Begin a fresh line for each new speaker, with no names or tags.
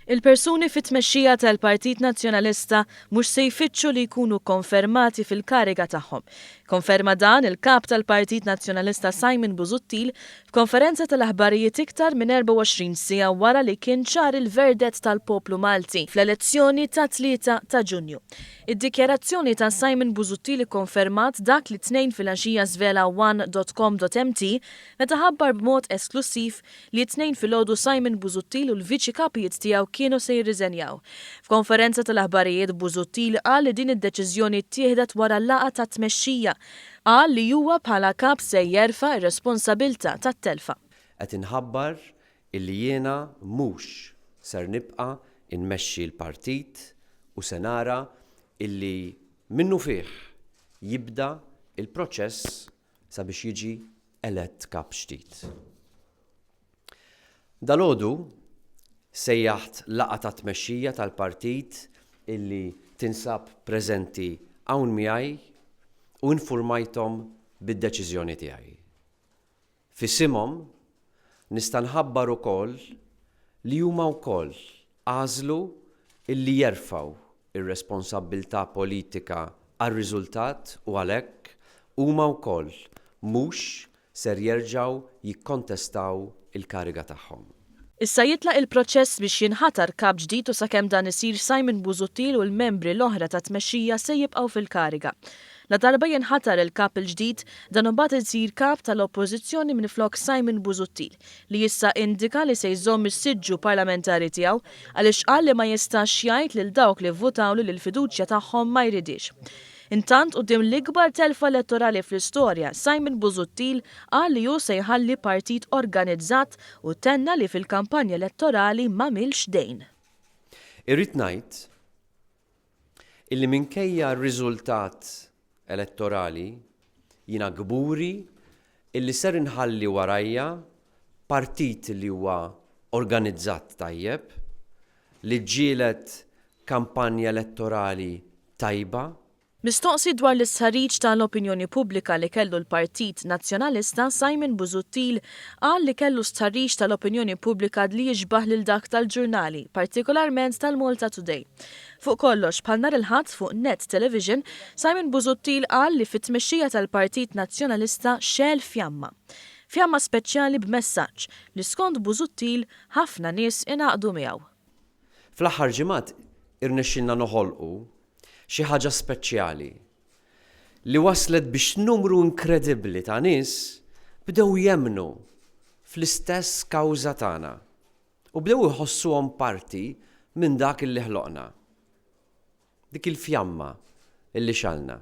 Il-persuni fit-tmexxija tal-Partit Nazzjonalista mhux se jfittxu li jkunu kkonfermati fil-kariga tagħhom. Ikkonferma dan il-Kap tal-Partit Nazzjonalista Simon Busuttil f'konferenza tal-aħbarijiet iktar minn 24 siegħa wara li kien ċar il-verdett tal-poplu Malti fl-elezzjoni tat-3 ta' Ġunju. Id-dikjarazzjoni ta' Simon Busuttil ikkonfermat dak li t-Tnejn filgħaxija żvela one dot com dot mt meta ħabbar b'mod esklussiv li t-Tnejn filgħodu Simon Busuttil u l-Viċi Kapijiet tiegħu kienu se jirriżenjaw. F'konferenza tal-aħbarijiet Busuttil qal li din id-deċiżjoni ttieħdet wara laqgħa tat-tmexxija. Qal li huwa bħala Kap se jerfa' r-responsabiltà tat-telfa.
Qed inħabbar illi jiena mhux ser nibqa' nmexxi l-partit u se nara illi minnufih jibda l-proċess sabiex jiġi elett kap ġdid. Dalgħodu sejjaħt laqgħa ta' tmexxija tal-partit illi tinsab preżenti hawn miegħi u infurmajthom bid-deċiżjoni tiegħi. F'isimhom nista' nħabbar ukoll li huma wkoll għażlu illi jerfgħu r-responsabbiltà politika għar-riżultat u għalhekk huma wkoll mhux ser jerġgħu jikkontestaw il-kariga tagħhom.
Issa jitlaq il-proċess biex jinħatar Kap ġdid u sakemm dan isir Simon Busuttil u l-membri l-oħra tat-tmexxija se jibqgħu fil-kariga. Ladarba jinħatar il-Kap il-ġdid, dan imbagħad isir Kap tal-Oppożizzjoni minflok Simon Busuttil, li issa indika li se jżomm is-siġġu parlamentari tiegħu għaliex qal li ma jistax jgħid lil dawk li vvutawlu li l-fiduċja tagħhom ma jridhiex. Intant, quddiem l-ikbar telfa elettorali fl-istorja, Simon Busuttil qal li hu se jħalli partit organizzat u tenna li fil-kampanja elettorali m'għamilx dejn.
Irrid ngħid illi minkejja r-riżultat elettorali jiena kburi illi ser inħalli warajja partit li huwa organizzat tajjeb, li ġġieled kampanja elettorali tajba.
Mistoqsi dwar l-istħarriġ ta' l-opinjoni pubblika li kellu l-Partit Nazzjonalista, Simon Busuttil qal li kellu stħarriġ ta' l-opinjoni pubblika li jixbah lil dak tal-ġurnali, partikolarment tal-Malta Today. Fuq kollox, bħal nhar il-Ħadd fuq Net Television, Simon Busuttil qal li fit-tmexxija tal-Partit Nazzjonalista xegħel fjamma. Fjamma speċjali b'messaġġ li skont Busuttil ħafna nies ingħaqdu miegħu.
Fl-aħħar ġimgħat irnexxielna noħolqu xi ħaġa speċjali li wasslet biex numru inkredibbli ta' nies bdew jemmnu fl-istess kawża tagħna u bdew iħossuhom parti minn dak illi ħloqna. Dik il-fjamma illi xgħalna.